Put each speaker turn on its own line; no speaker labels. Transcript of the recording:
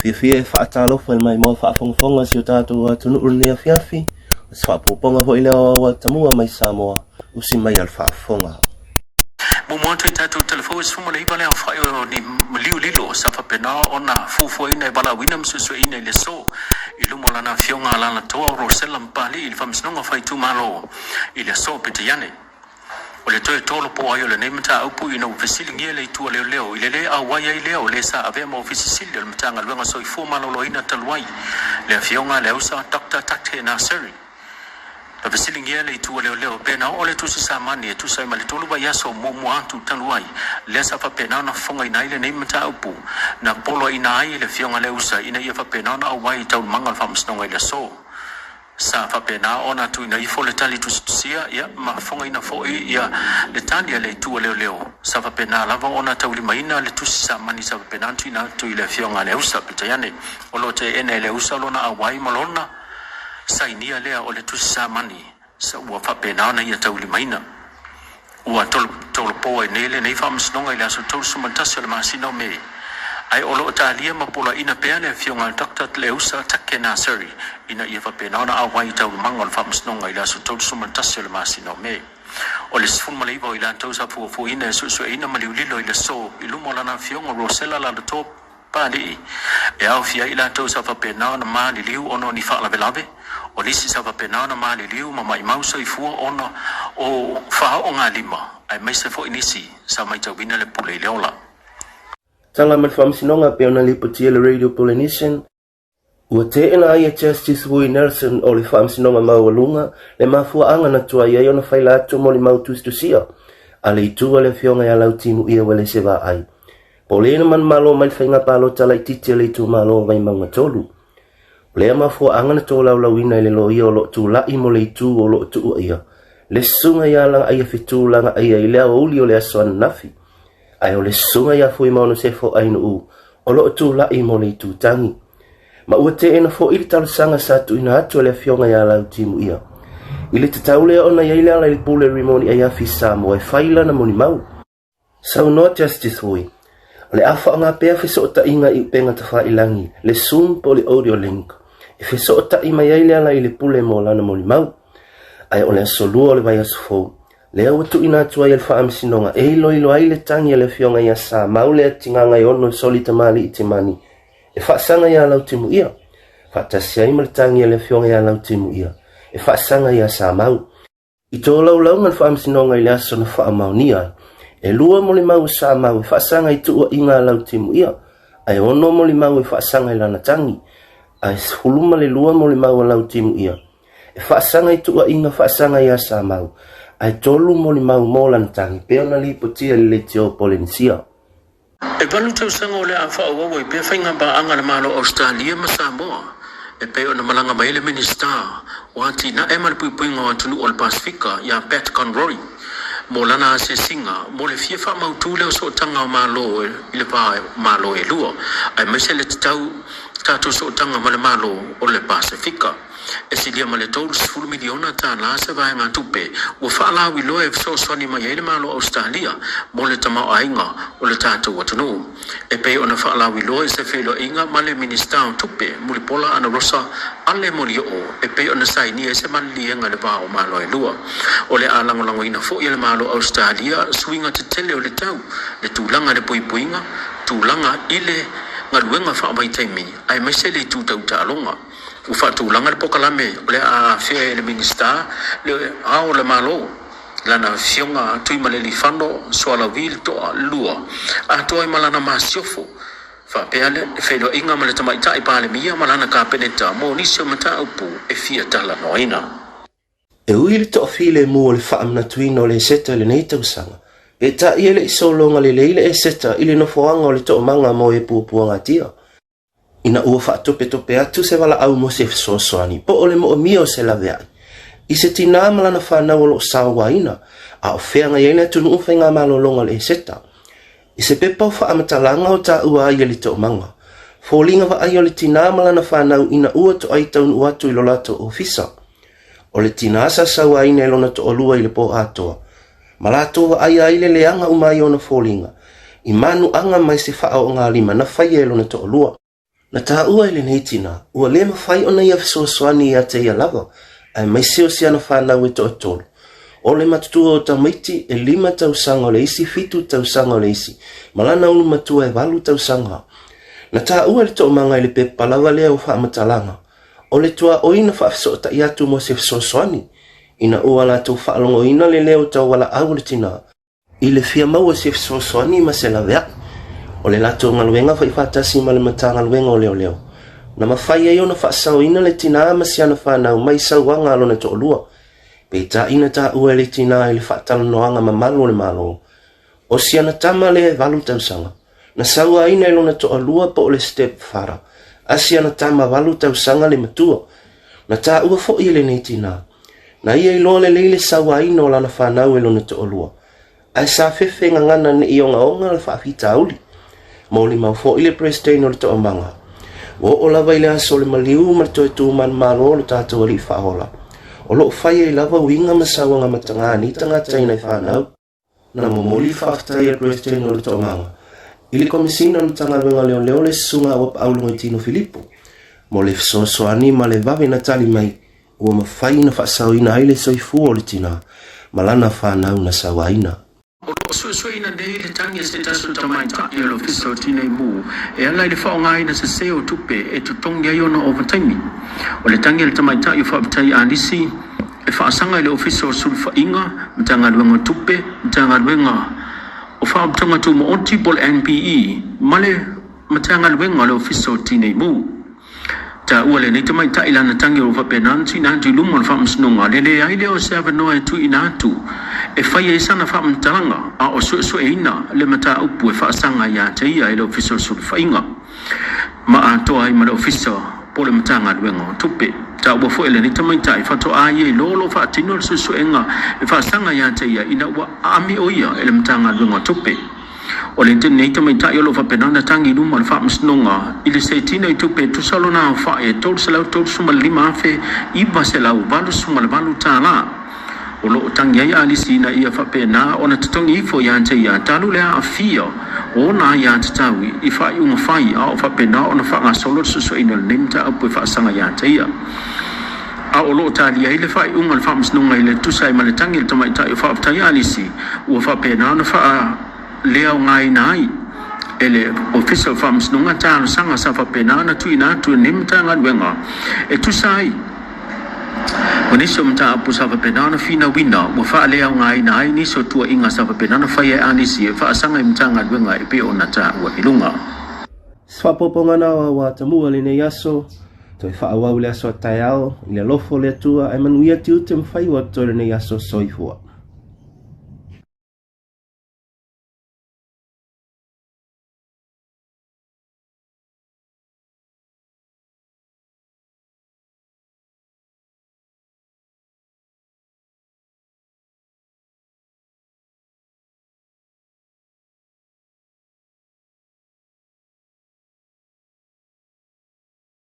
Fiafia e faatalofa i le maimoa faafogafoga a si o tatou atunuu i lenei afiafi, o se faaopoopoga foi lea o Auala Tamua mai Samoa, usi mai a le faafofoga.
Muamua atu i tatou telefou e 19 le aofai o ni maliu lilo sa faapena ona fuafuaina e valaauina ma suesueina i le aso i luma o lana afioga Alaalatoa o Rosella Papalii i le Faamasinoga Faaitumalo i le aso peitai ane. O le toe tolopo ai o lenei mataupu ina ua fesiligia le Itu a Leoleo i le le auai ai lea o le sa avea ma Ofisa Sili o le Matagaluega Soifua Maloloina talu ai, le Afioga Leausa Doctor Tate Naseri. Na fesiligia le Itu a Leoleo pe na oo le tusi samani e tusa ai ma le 3 vaiaso muamua atu talu ai, lea sa faapena ona fofogaina ai lenei mataupu na poloaiina ai le Afioga Leausa ina ia faapena ona auai i taualumaga o le Faamasinoga i le aso. Sa faapena ona tuuina ifo le tali tusitusia, ia, ma fofogaina foi ia le tali a le Itu a Leoleo. Sa faapena lava ona taulimaina le tusi samani sa faapena ona tuuina atu i le Afioga a Leausa. Peitai ane, o lo o teena e Leausa lona auai ma lona sainia lea o le tusi samani sa ua faapena ona ia taulimaina. Ua tolopo ai nei lenei faamasinoga i le aso 31 o le masina o Me, ae o lo o talia ma poloaiina pea le Afioga Doctor Leusa Take Naseri ina ia faapena ona auai i taualumaga o le faamasinoga i le aso 31 o le masina o Me. O le 19 o i latou sa fuafuaina e suesueina ma liulilo i le aso i luma o lana Afioga Rosella Lalotoa Papalii, e aofia ai i latou sa faapena ona maliliu ona o ni faalavelave, o nisi sa faapena ona maliliu ma maimau soifua ona o faaoogalima, aemaise foi nisi sa maitauina le pule i le ola.
Tala mai le Faamasinoga pei ona lipotia e le Radio Polynesian, ua teena ai e Justice Vui Nelson o le Faamasinoga Maualuga le mafuaaga na tuai ai ona faila atu molimau tusitusia a le itu a le Afioga ia Lautimuia Uelese Vaai. Po o le na manumalo mai le faiga palota laitiiti a le itumalo o Vaimauga 3. O lea mafuaaga na tolaulauina e le loia o lo o tulai mo le itu o lo o tuuaia le susuga ia Lagaaia Fetu Lagaaia i le aoauli o le aso ananafi, ae o le susuga ia Fuimaonosefo Ainuu o lo o tulai mo le itu tagi. Ma ua teena foi le talosaga sa tuuina atu e le Afioga ia Lautimuia i le tatau lea ona i ai le Alailepule Rimoni Aiafi Samoa e fai lana molimau. Saunoa Justice Hui, O le a faaaoga pea fesootaiga i upega tafailagi, le Zoom po o le audio link, e fesootai mai ai le ala i le pule mo lana molimau. Ae o le aso Lua o le vaiaso fou, lea ua tuuina atu ai e le Faamasinoga e iloilo ai le tagi a le Afioga ia Samau Leatigaga-e-ono Soli Tamalii Timani e faasaga iā Lautimuia, faatasi ai ma le tagi a le Afioga ia Lautimuia e faasaga iā Samau. I tolaulauga le Faamasinoga i le aso na faamaonia ai, e 2 molimau o Samau e faasaga i tuuaiga a Lautimuia, ae 6 molimau e faasaga i lana tagi, ae 12 molimau a Lautimuia e faasaga i tuuaiga faasaga iā Samau, ae 3 molimau mo lana tagi, pei ona lipotia i le Leitio o Polenisia.
E valu tausaga o le a faaauau ai pea faiga paaga a le Malo o Ausetalia ma Samoa e pei ona malaga mai ai le Minisita o Atinae ma le Puipuiga o Atunuu o le Pasefika ia Pat Conroy mo lana asiasiga mo le fia faamautu lea o sootaga o Malo i le va o Malo e lua aemaise le tatau tatou sootaga ma le Malo o le Pasefika. E silia ma le $30 miliona tālā se vaegatupe ua faalauiloa e fesoasoani mai ai le Malo o Ausetalia mo le tamaoaiga o le tatou atunuu. E pei ona faalauiloa i se feiloaiga ma le Minisita o Tupe, Mulipola Anarosa Ale Molioo e pei ona sainia ai se maliliega i le va o Malo e lua. O le a lagolagoina foi e le Malo o Ausetalia suiga tetele o le tau, le tulaga i le puipuiga, tulaga i le galuega faavaitaimi aemaise le itu tau taaloga. Ua faatulaga le polokalame o le a afea e le Minisita le Ao o le Malo, lana Afioga Tuimalealiifano Sualauvi Toalua, atoa ai ma lana masiofo, faapea le feiloaiga ma le Tamaitai Palemia ma lana Kapeneta mo nisi o mataupu e fia talanoaina.
E ui i le toafilemu o le faamanatuina o le Eseta i lenei tausaga, peitai e le i sologa lelei le Eseta i le nofoaga o le toomaga mo e puapuagatia. Ina ua faatopetope atu se valaau mo se fesoasoani po o le moomia o se laveai i se tinā ma lana fanau o lo o saoaina a o feagai ai le atunuu faigamalologa o le Eseta. I se pepa o faamatalaga o taua ai e le toomaga, foliga vaaia o le tinā ma lana fanau ina ua toai taunuu atu i lo latou ofisa. O le tinā sa sauaina e lona toalua i le pō atoa, ma latou vaaia ai le leaga uma ai ona foliga, i manuaga mai se faaoogalima na faia e lona toalua. Na taua e lenei tina, ua le mafai ona ia fesoasoani ia te ia lava, aemaise o si ana fanau e toatolu. O le matutua o tamaiti e lima tausaga o le isi fitu tausaga o le isi, ma lana ulu matua e valu tausaga. Na taua e le toomaga i le pepa lava lea o faamatalaga, o le tuaoi na faafesootai atu mo se fesoasoani, ina ua latou faalogoina le leo taualaau o le tina, I le fia maua se fesoasoani ma se laveai o le latou galuega faifaatasi ma le Matagaluega o Leoleo, na mafai ai ona faasaoina le tinā ma si ana fanau mai sauaga a lona toalua. Peitai na taua e le tinā i le faatalanoaga mamalu o le Malo, o si ana tama lea e valu tausaga, na sauaina e lona toalua po o le stepfather, a si ana tama valu tausaga le matua. Na taua foi e lenei tinā, Na ia iloa lelei le sauaina o lana fanau e lona toalua, ae sa fefe gagana ne i ogaoga le faafitauli. Molimau foi le Peresetene o le Toomaga, ua oo lava i le aso o le maliu ma le toe tu manumalo o lo tatou Alii Faaola, o lo o fai ai lava uiga ma sauaga mataga a nei tagata i nai fanau. Na momoli faafetai a le Peresetene o le Toomaga i le Komesina o le Matagaluega o Leoleo le Susuga Auapaau Logoitino Filipo mo le fesoasoani ma le vave na tali mai ua mafai ona faasaoina ai le soifua o le tina ma lana fanau na sauaina.
O lo o suesueina nei le tagi a se tasi o tamaitai o le Ofisa o Tinei Mu e ala i le faaaogaina sese o tupe e totogi ai ona ovataimi. O le tagi a le tamaitai o Faafetai Alisi, E faasaga i le Ofisa o Sulufaiga, Matagaluega o Tupe, Matagaluega o Faalapotopotoga Tumaoti po o le NPE ma le Matagaluega o le Ofisa o Tinei Mu. Taua lenei tamaitai i lana tagi o lo o faapena ona tuuina atu i luma o le Faamasinoga le leai lea o se avanoa e tuuina atu e fai ai sana faamatalaga a o suesueina le mataupu e faasaga ia te ia e le Ofisa o Sulufaiga. ma atoa ai ma le Ofisa po o le Matagaluega o Tupe. Taua foi e lenei tamaitai faatoa ia iloa o lo o faatino le suesuega e faasaga ia te ia ina ua aami o ia e le Matagaluega o Tupe. O lenei tamaitai o lo o faapena ona tagi i luma o le Faamasinoga i le seitina i tupe e tusa lona aofai e $335,988. O lo o tagi ai Alisi ina ia faapena ona totogi ifo ia te ia talu le aafia o ona aiatatau i faaiuga fai a o faapena ona faagasolo le suesueina o lenei mataupu e faasaga ia te ia. A o lo o talia ai le faaiuga a le Faamasinoga i le tusa ai ma le tagi a le tamaitai o Faafetai Alisi ua faapena ona faaleaogaina ai e le Ofisa o Faamasinoga talosaga sa faapena ona tuuina atu e lenei Matagaluega e tusa ai Ma nisi o mataupu sa faapena ona finauina, ua faaleaogaina ai nisi o tuuaiga sa faapena ona faia e Alisi e faasaga i Matagaluega e pei ona taua i luga.
Se faaopoopoga na ua tamua lenei aso, toe faaauau i le aso a taeao, i le alofa o le Atua, ae manuia tiute ma faiva o totoe lenei aso. Soifua.